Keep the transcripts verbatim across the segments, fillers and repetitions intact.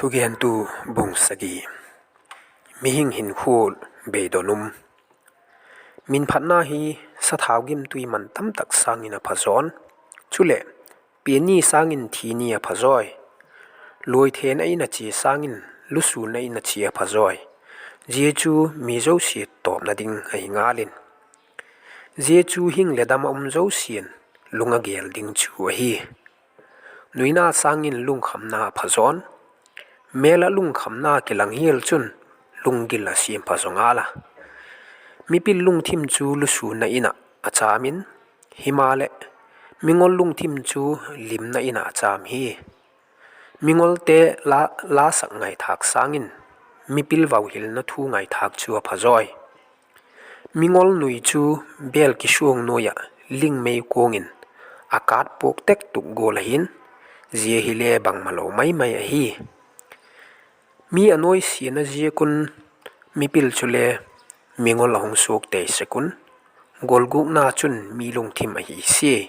Thugentu bung sagi. Mihing hinkhua beidon um. Minphatna hi sathau gimtui man tamtak sâng in a phazaw a, chuleh, pianni sâng in thini a phazaw a, luaithena in a chia sâng in lusûnna in a chia a phazaw a, zia chu mi zosia tawpna ding ahi ngal in. Zia chu hing leh dam ah um zosia'n lung a gêl ding chu ahi. Nuina sâng in lungkhamna a phazaw a, mêl ah lungkhamna kilang hial chun lunggil a siam phazaw ngal a. Mipil lungthim chu lusûnna in ah a châm in, himaleh, mingol lungthim chu limna in ah a châm hi. Mingolte la, la sak ngaithâk sâng in, mipil vauhilna thu ngaithâk chu a phazaw a. Mingol nui chu bêl kisuang nuai ah ling mei kuang in a kât puak tek tuk gual ahi'n, zia hile bangmalo mai mai ahi. Mi a nuaisiana ziak un mipil chule mingol a hung suak tei sek un, golgukna chun mi lungthim ahi sia.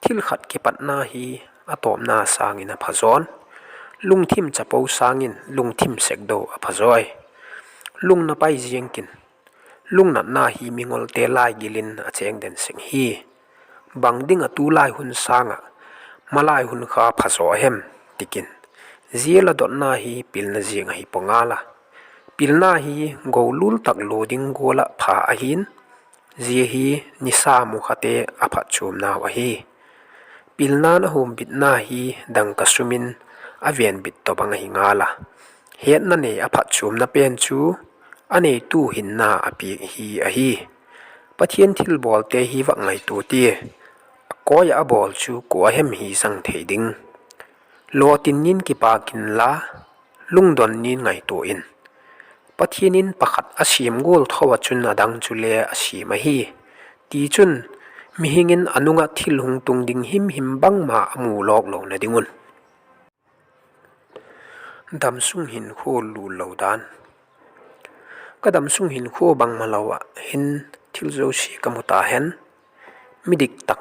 Thil khat kipatna hi a tawpna sâng in a phazaw a, lungthim chapo sâng in lungthim sekdo a phazaw a. Lungna pai ziang kin, lungnatna hi mingolte laigil in a chêng den sek hi. Bang ding ah tulai hun sâng ah malai hun kha phazaw a hem? ti kin, zia la dotna hi pilna ziang ahi pua ngal a. Pilna hi golul tak lua ding gual ah pha ahi'n, zia hi nisa mu khate a phatchuamnau ahi. Pilna'n a humbitna hi dangka sum in a venbit tawhbang ahi ngal a, hetna nei a phatchuamna pen chu a neitu hinna a piak hi ahi. Pathian thilbawlte hi vak ngaitua tia, a kawi ah a bawl chu kua a hem hi zang thei ding? Lawtin in kipâk inla, lungdon in ngaitua in. Pathian in pakhat a siam gual tho ah chun a dang chule a siam ahi. Tichun, mihing in a nung ah thil hung tung ding himhim bangma a mu lawk lona ding un. Damsung hinkhua lût lo dan. Ka damsung hinkhua bangmalo ah hin thil zosia ka mu ta hen. Midik tak,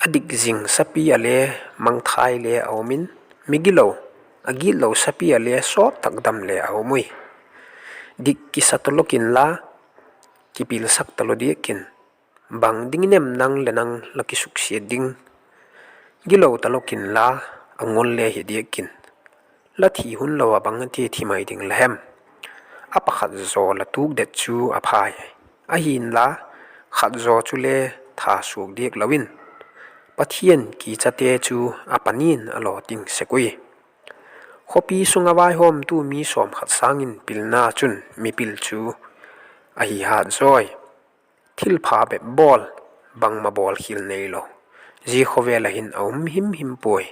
a dik zing sapi ah le mangthai le a um in, migilo, a gitlo sapi ah le sawt tak dam le a um ui. Dik kisa talo kinla, kipilsak talo diak kin. Bang dingin em nang leh nang la kisuksiat ding? Gilo talo kinla, a ngol le hi diak kin. La thi hun lo ah bang a ti thi mai ding la hem? A pakhat zaw la tukdet chu a phai. Ahi'nla, khat zaw chule thasuak diak lo in, Pathian kichate chu a panin a lawting sek ui. Khawpi sung ah vaihawmtu mi sawmkhat sâng in pilna chun mipil chu ahi hat zawi. Thilpha bep bawl, bangma bawlkhial neilo, zia khawvel ah hin a um himhim puai.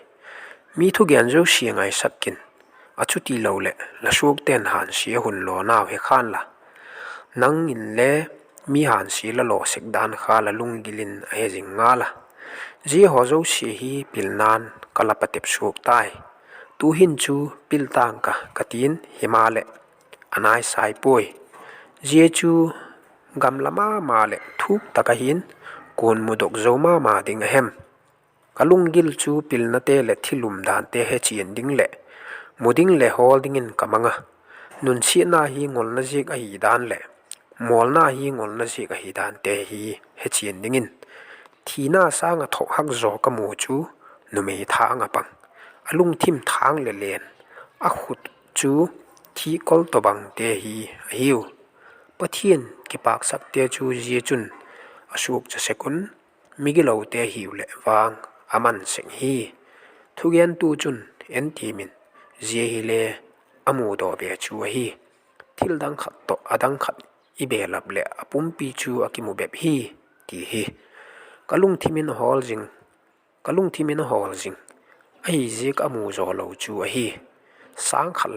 Mi thugen zosia ngaisak kin, a chuti lo leh la suakte'n hânsia hun lawnau he khan la. Nang inle mi hânsia la law sek dan kha la lunggil in a he zing ngal a. Zia haw zosia hi pilna'n ka la patep suak tai. Tu'hin chu pil tang ka, ka ti'n, himaleh, a naisai puai. Zia chu gamla ma ma leh thuk tak ahi'n, kuan mudok zo ma ma ding a hem? Ka lunggil chu pilnate leh thil umdante hechian ding leh mu ding leh hawl dingin ka mang a. Nunsiatna hi ngolna ziak ahi dan leh mawlna hi ngolna ziak ahi dante hi hechian dingin, thina sâng ah thok hak zaw ka mu chu numei thâng a pang, a lungthim thâng leh len, a khut chu thîkkol tawhbangte hi ahiu. Pathian kipâksakte chu zia chun a suakcha sek un, migilote hiu leh vang a man sek hi. Thugentu chun en tiam in, zia hile a mudaw be chu ahi. Thil dang khat tawh a dang khat i belap leh a pumpi chu a kimu bep hi, ti hi. Ka lungthim in a hawl zing, ka lungthim in a hawl zing, ahi ziak a mu zaw lo chu ahi. Sâng khat